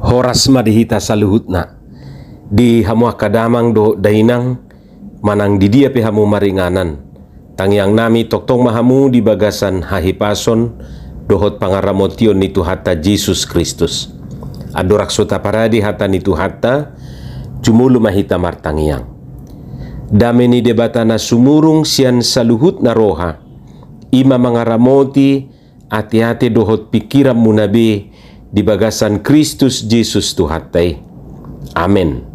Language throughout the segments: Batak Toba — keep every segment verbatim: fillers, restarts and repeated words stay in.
Horas ma di hita saluhutna. Di hamu angka damang dohot dainang, manang di dia pe hamu maringanan, tangiang nami tongtong ma hamu di bagasan hahipason dohot pangaramotion ni Tuhanta Jesus Kristus. Andorang so taparade hata ni Tuhanta, jumolo ma hita martangiang. Dame ni Debata na sumurung sian saluhutna roha, i ma mangaramoti ateate dohot pingkiranmuna be di bagasan Kristus Jesus Tuhanta i. Amen.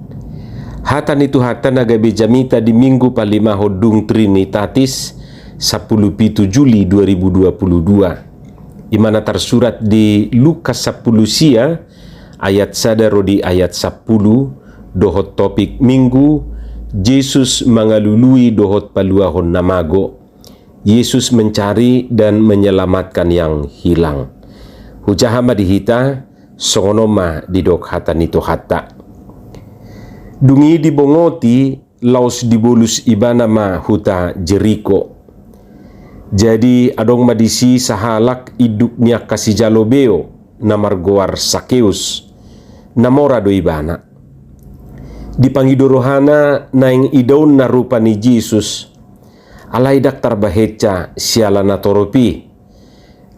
Hata ni Tuhanta na gabe jamita di Minggu palimahon dung Trinitatis, sampulu pitu Juli dua ribu dua puluh dua. I ma na tarsurat di Lukas sampulu sia, ayat sada ro di ayat sampulu, dohot topik Minggu, Jesus mangalului dohot paluahon na mago. Yesus mencari dan menyelamatkan yang hilang. Hujaha ma di hita, songon on ma didok hata ni Tuhanta. Dung i dibongoti, laos dibolus ibana ma huta Jeriko. Jadi adong ma disi sahalak induk ni angka sijalo beo na margoar Sakeus, na mora do ibana. Dipangido rohana naeng idaonna rupa ni Jesus, alai ndang tarbahensa siala na torop i,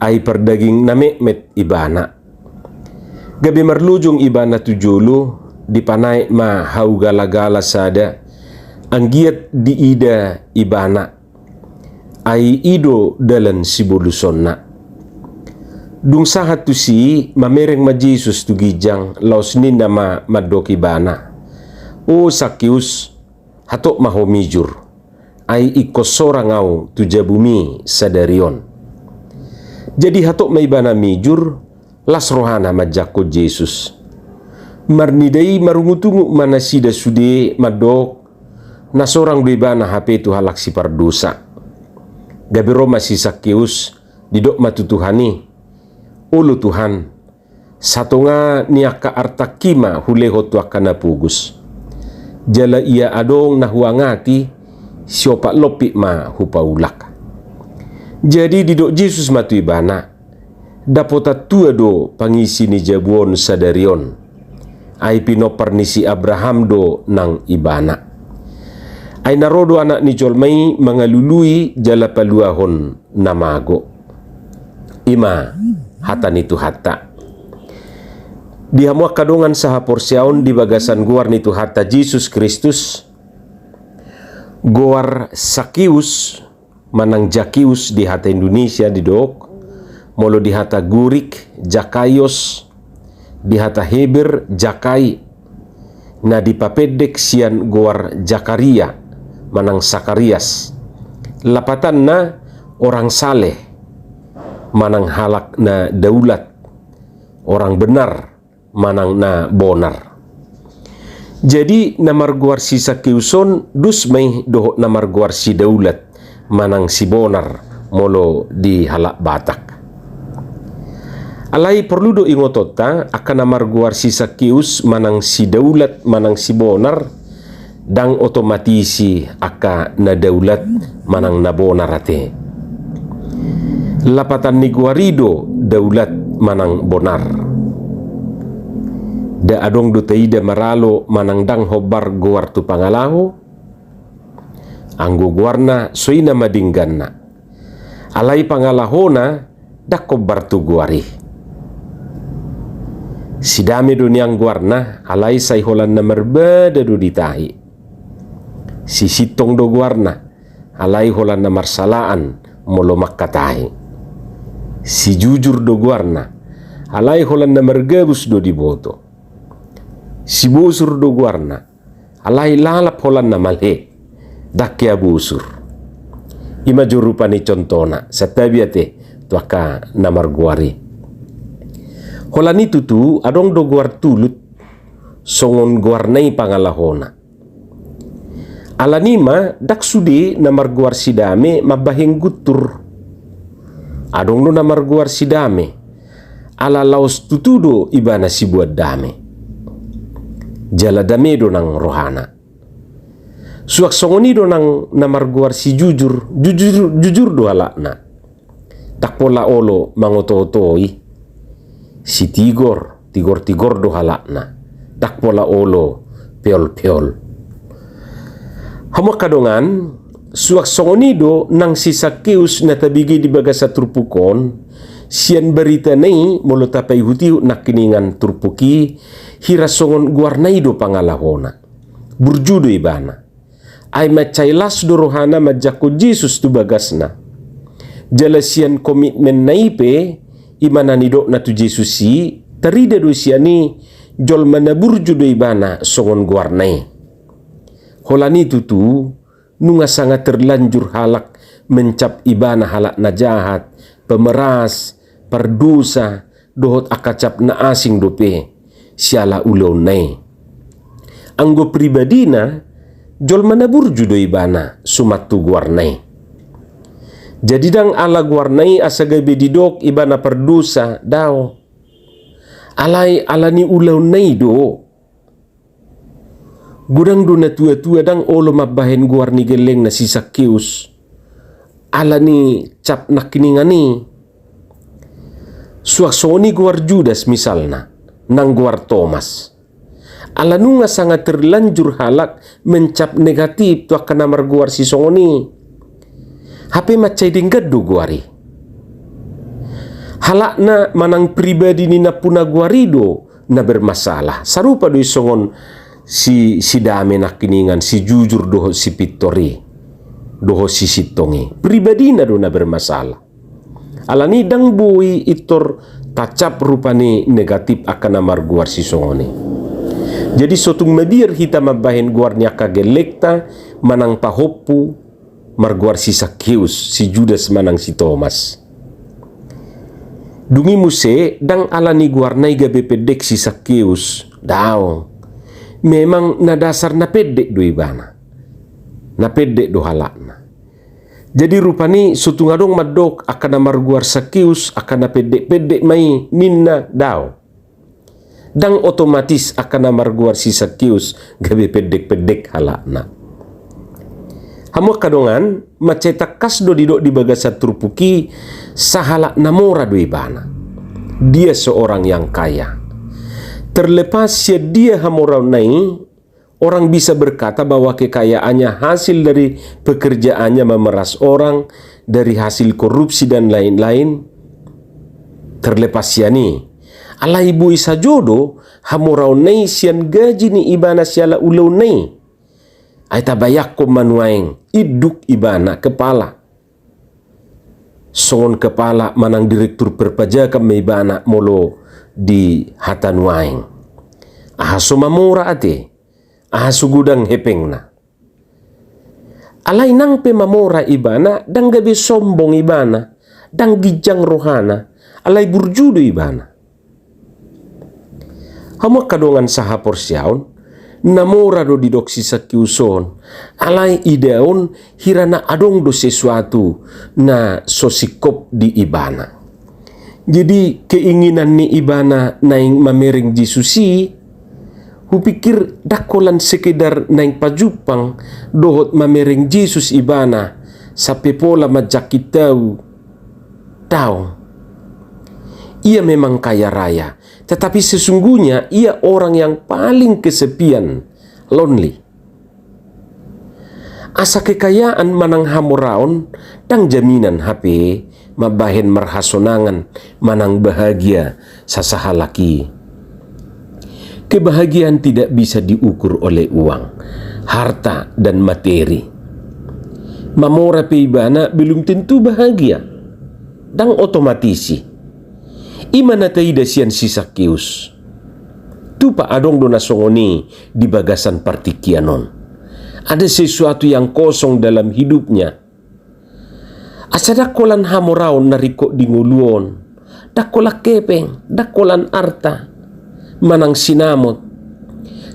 ai pardaging na metmet ibana. Gabe marlojong ibana tu jolo, dipanaek ma hau galagala sada, anggiat diida ibana. Ai i do dalan sibolusonna. Dung sahat tusi, mamereng ma Jesus tu ginjang, laos ninna ma mandok ibana: O Sakeus, hatop ma ho mijur, ai ingkon sorang ahu tu jabumi sadari on. Jadi hatop ma ibana mijur, las rohana manjangkon Jesus. Marnida i marungutungut ma nasida sude mandok, na sorang do ibana hape tu halak sipardosa. Gabe ro ma si Sakeus, didok ma tu Tuhan i: Olo Tuhan, satonga ni angka artangki ma hulehon tu angka na pogos. Jala ia adong na huangati, siopat lompit ma hupaulak. Jadi didok Jesus ma tu ibana: Dapotan tua do pangisi ni jabu on sadari on. Ai pinompar ni si Abraham do nang ibana. Ai na ro do Anak ni jolma i mangalului jala paluahon na mago. I ma hata ni Tuhanta. Di hamu angka dongan sahaporseaon di bagasan goar ni Tuhanta Jesus Kristus, goar Sakeus manang Zakeus di hata Indonesia didok, molo di hata Gurik, Zakaios, di hata Heber, Zakai, na dipapendek sian goar Zakaria manang Sakarias. Lapatanna orang saleh, manang halak na daulat, orang benar, manang na bonar. Jadi na margoar si Sakeus on dos ma i dohot na margoar si daulat manang si bonar molo di halak Batak. Alai porlu do ingotonta, angka na margoar si Sakeus manang si daulat manang si bonar, ndang otomatisi angka na daulat manang na bonar ate. Lapatan ni goar i do daulat manang bonar. Nda adong do taida maralo manang ndang hombar goar tu pangalaho, anggo goarna so i nama dengganna. Alai pangalahona ndang hombar tu goar i. Sidame do nian goarna, alai sai holan na marbada do ditahi. Sisintong do goarna, alai holan na marsalaan molo mangkatai. Sijujur do goarna, alai holan na margabus do diboto. Sibosur do goarna, alai lalap holan na malhe, ndang hea bosur. I ma jo rupani contona, santabi ate tu angka na margoar i. Holan i tutu adong do goar tulut, songon goarna i pangalahona. Alani i ma ndang sude na margoar si Dame mambahen guntur. Adong do na margoar si Dame, ala laos tutu do ibana siboan dame. Jala dame do nang rohana. Suang songon i do nang na margoar si Jujur, jujur, jujur do halakna. Ndang pola olo mangotootoi. Sitigor, tigor-tigor do halakna, ndang pola olo peol-peol. Hamu angka dongan, suang songon i do nang si Sakeus na tabege di bagasan turpuk on. Sian baritana i molo tapaihut-ihut nangkiningan turpuk i, hira songon goarna i do pangalahona. Burju do ibana. Ai mansai las do rohana manjangkon Jesus tu bagasna. Jala sian komitmenna i pe, i ma na nidokna tu Jesus i, tarida do sian i, jolma na burju do ibana songon goarna i. Holan i tutu, nunga sanga terlanjur halak mencap ibana halak na jahat, pemeras, pardosa, dohot angka cap na asing dope siala ulaonna i. Anggo pribadina, jolma na burju do ibana suman tu goarna i. Jadi ndang ala goarna i asa gabe didok ibana pardosa, daong. Alai ala ni ulaonna i do. Godang do na tua-tua ndang olo mambahen goar ni gellengna si Sakeus ala ni cap nangkiningan i. Suang songon i goar Judas misalna, nang goar Tomas. Ala nunga sanga terlanjur halak mencap negatif tu angka na margoar sisongon i. Hape mansai denggan do goar i. Halakna manang pribadi ni nampuna goar i do na bermasalah. Sarupa do i songon si, si Dame nangkiningan, si Jujur dohot si Pintor i, dohot si Sintong i. Pribadina do na bermasalah. Alani i ndang boi pintor tacap rupani negatif angka na margoar sisongon i. Jadi so tung mabiar hita mambahen goar ni angka gellengta manang pahompu, margoar si Sakeus, si Judas manang si Tomas. Dung i muse, ndang alani goarna i gabe pendek si Sakeus, daong. Memang na dasar na pendek do ibana. Na pendek do halakna. Jadi rupani so tung adong mandok angka na margoar Sakeus, angka na pendek-pendek ma i, ninna, daong. Ndang otomatis angka na margoar si Sakeus gabe pendek-pendek halakna. Hamu angka dongan, mansai tangkas do didok di bagasan turpuk i, sahalak na mora do ibana. Dia seorang yang kaya. Terlepas sian dia hamoraonna i, orang bisa berkata bahwa kekayaannya hasil dari pekerjaannya memeras orang, dari hasil korupsi dan lain-lain. Terlepas sian i, alai boi sajo do hamoraonna i sian gaji ni ibana siala ulaonna i. Ai tabayangkon ma nuaeng, induk ibana, kepala. Songon kepala manang direktur perpajakan ma ibana molo di hata nuaeng. Aha so mamora ate? Aha so godang hepengna? Alai nang pe mamora ibana, ndang gabe sombong ibana, ndang ginjang rohana, alai burju do ibana. Hamu angka dongan sahaporseaon, na mora do didok si Sakeus on, alai idaon hira na adong do sesuatu na so singkop di ibana. Jadi keinginan ni ibana naeng mamereng Jesus i, hupikir ndang holan sekedar naeng pajumpang dohot mamereng Jesus ibana, sampe pola manjangkit au. Daong. Ia memang kaya raya, tetapi sesungguhnya ia orang yang paling kesepian, lonely. Asa kekayaan manang hamoraon ndang jaminan hape mambahen marhasonangan manang bahagia sasahalak i. Kebahagiaan tidak bisa diukur oleh uang, harta, dan materi. Mamora pe ibana belum tentu bahagia. Ndang otomatis i. I ma na taida sian si Sakeus. Tupa adong do na songon i di bagasan partingkian on. Ada sesuatu yang kosong dalam hidupnya. Asa ndang holan hamoraon na ringkot di ngolu on, ndang holan hepeng, ndang holan arta, manang sinamot.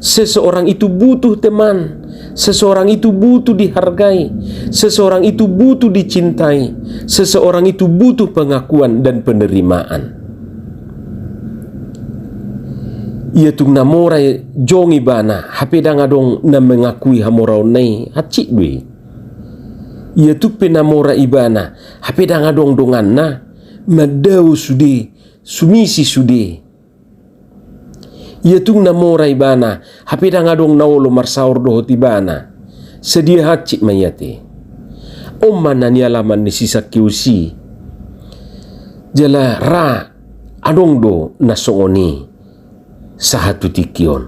Seseorang itu butuh teman, seseorang itu butuh dihargai, seseorang itu butuh dicintai, seseorang itu butuh pengakuan dan penerimaan. Ia tung na mora jongjong ibana, hape ndang adong na mengakui hamoraonna i, hansit do i. Ia tung pe na mora ibana, hape ndang adong donganna mandao sude, sumisi sude. Ia tung na mora ibana, hape ndang adong na olo marsaor dohot ibana. Sadia hansit ma ia te. On ma na nialaman ni si Sakeus i. Jala ra adong do na songon i sahat tu tingki on.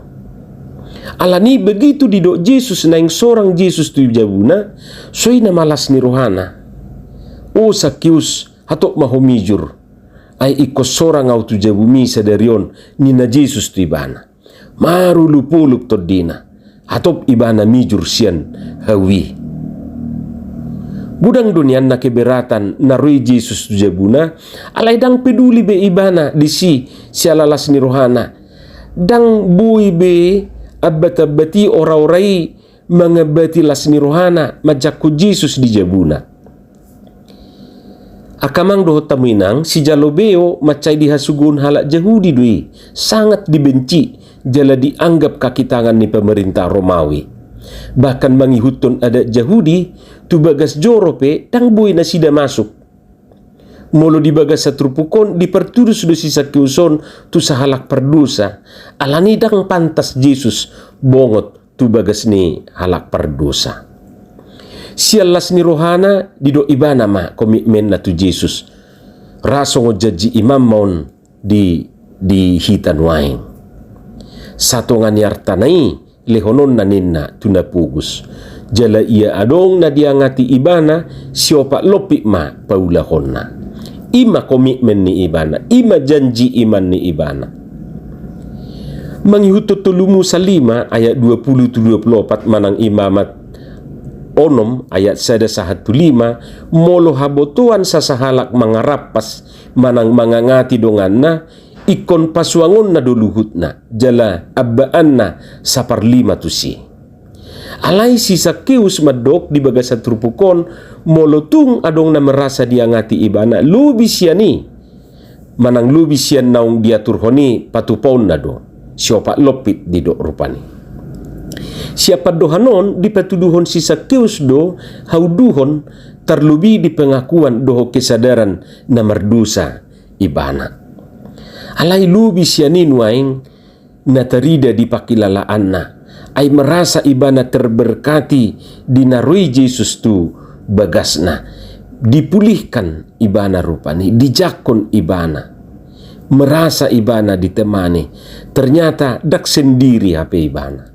Alani begitu didok Jesus naeng sorang Jesus tu jabuna, songon i ma las ni rohana. O Sakeus, hatop ma ho mijur. Ai ingkon sorang ahu tu jabumi sadari on, ninna Jesus tu ibana. Marolopolop tondina. Hatop ibana mijur sian hau i. Godang do nian na keberatan na ro i Jesus tu jabuna, alai ndang peduli be ibana disi siala las ni rohana. Ndang boi be ambatambat i oraora i mangambati las ni rohana manjangkon Jesus di jabuna. Angka amang dohot hamu inang, sijalo beo mansai di hasugoon halak Jahudi do i, sangat dibenci, jala dianggap kaki tangan ni pamarintah Romawi. Bahkan mangihuthon adat Jahudi, tu bagas joro pe ndang boi nasida masuk. Molo di bagasan turpuk on dipartudus do si Sakeus on tu sahalak pardosa, alani ndang pantas Jesus bongot tu bagas ni halak pardosa. Sian las ni rohana didok ibana ma komitmenna tu Jesus. Ra songon janji imamma on di, di hita nuaeng. Satonga ni artana i lehononna ninna tu na pogos. Jala ia adong na diangati ibana, siopat lompit ma paulahonna. I ma komitmen ni ibana, i ma janji iman ni ibana. Mangihuthon tolu Musa lima ayat dua puluh tu dua puluh opat manang Imamat onom ayat sada sahat tu lima, molo habotoan sasahalak mangarampas manang mangangati donganna, ingkon pasuangonna do luhutna, jala ambaanna saparlima tusi. Alai si Sakeus mandok di bagasan turpuk on, molo tung adong na merasa diangati ibana, lobi sian i, manang lobi sian naung diaturhon i patupaonna do, siopat lompit didok rupani. Sian pandohan on dipatuduhon si Sakeus do haunduhon tarlobi di pengakuan dohot kesadaran na mardosa ibana. Alai lobi sian i nuaeng na tarida di pangkilalaanna, ai merasa ibana terberkati di na ro i Jesus tu bagasna. Dipulihkan ibana rupani, dijangkon ibana. Merasa ibana ditemani. Ternyata ndang sendiri hape ibana.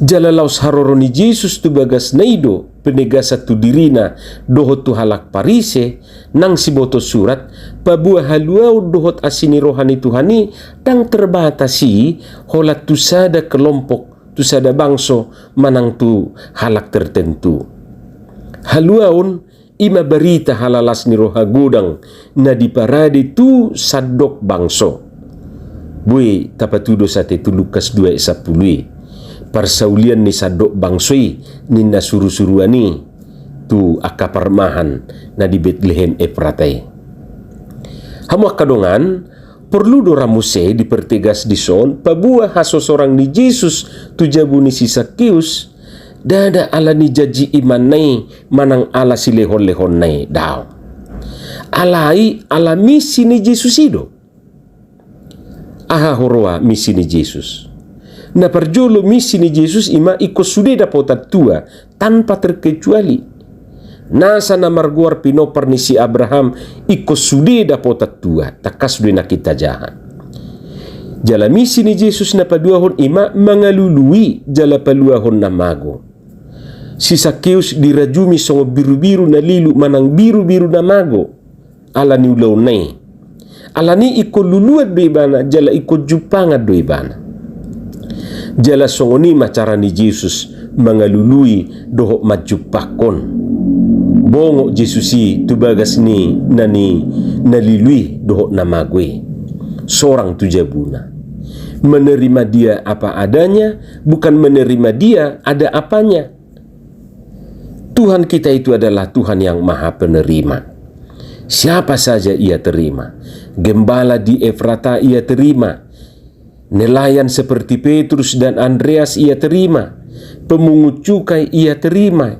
Jala laos haroro ni Jesus tu bagasna i do penegasan tu dirina dohot tu halak Parise, nang siboto surat, paboa haluaon dohot asi ni roha ni Tuhan i ndang terbatas i holan tu sada kelompok, tu sada bangso manang tu halak tertentu. Haluaon i ma barita halalas ni roha godang na diparade tu sandok bangso. Boi tapatudos ate tu Lukas dua ayat sampulu i. Parsaulian ni sandok bangso i ninna surusuruan i tu angka parmahan na di Betlehem Efrata i. Hamu angka dongan, porlu do ra muse dipertegas dison, paboa hasosorang ni Jesus tu jabu ni si Sakeus, ndada ala ni janji imanna i manang ala silehonlehonna i, daong. Alai ala misi ni Jesus i do. Aha huroha misi ni Jesus? Na parjolo misi ni Jesus i ma ingkon sude dapotan tua, tanpa terkecuali. Nasa na margoar pinompar ni si Abraham ingkon sude dapotan tua, tangkas do i nangkin tajaha. Jala misi ni Jesus na paduahon i ma mangalului jala paluahon na mago. Si Sakeus dirajumi songon birubiru na lilu manang birubiru na mago. Ala ni ulaonna i. Ala ni i ingkon luluan do ibana, jala ingkon jumpangan do ibana. Jala songon i ma cara ni Jesus mangalului dohot manjumpangkon. Bongot Jesus i tu bagas ni na ni na lilu i dohot na mago i. Sorang tu jabuna. Menerima dia apa adanya, bukan menerima dia ada apanya. Tuhan kita itu adalah Tuhan yang Maha Penerima. Siapa saja Ia terima. Gembala di Efrata Ia terima. Nelayan seperti Petrus dan Andreas Ia terima. Pemungut cukai Ia terima.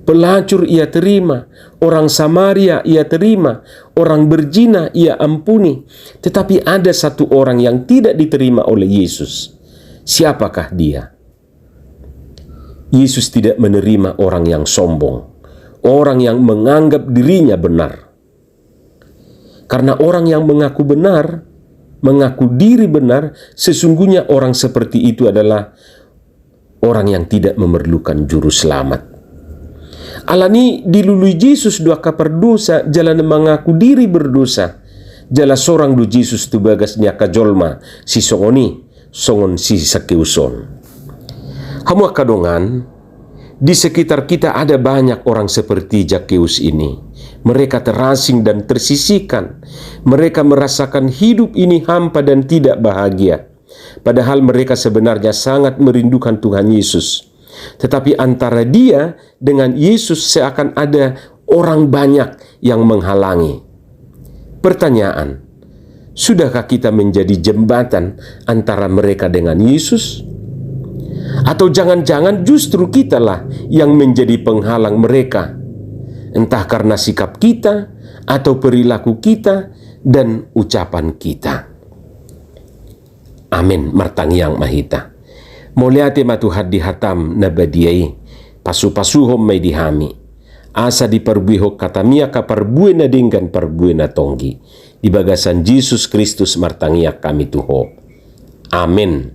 Pelacur ia terima, orang Samaria ia terima, orang berzina ia ampuni. Tetapi ada satu orang yang tidak diterima oleh Yesus. Siapakah dia? Yesus tidak menerima orang yang sombong, orang yang menganggap dirinya benar. Karena orang yang mengaku benar, mengaku diri benar, sesungguhnya orang seperti itu adalah orang yang tidak memerlukan juru selamat. Alani i dilului Jesus do angka pardosa jala na mangaku diri berdosa. Jala sorang do Jesus tu bagas ni angka jolma sisongon i, songon si Zakheus on. Hamu angka dongan, di sekitar kita ada banyak orang seperti Zakheus ini. Mereka terasing dan tersisihkan. Mereka merasakan hidup ini hampa dan tidak bahagia. Padahal mereka sebenarnya sangat merindukan Tuhan Yesus. Tetapi antara dia dengan Yesus seakan ada orang banyak yang menghalangi. Pertanyaan, sudahkah kita menjadi jembatan antara mereka dengan Yesus? Atau jangan-jangan justru kitalah yang menjadi penghalang mereka, entah karena sikap kita atau perilaku kita dan ucapan kita. Amen. Martangiang ma hita. Mauliate ma Tuhan di hataM na badia i. Pasupasuhon ma i di hami, asa diparbuehon hataMi angka parbue na denggan, parbue na tonggi. Di bagasan Jesus Kristus martangiang hami tu Ho. Amen.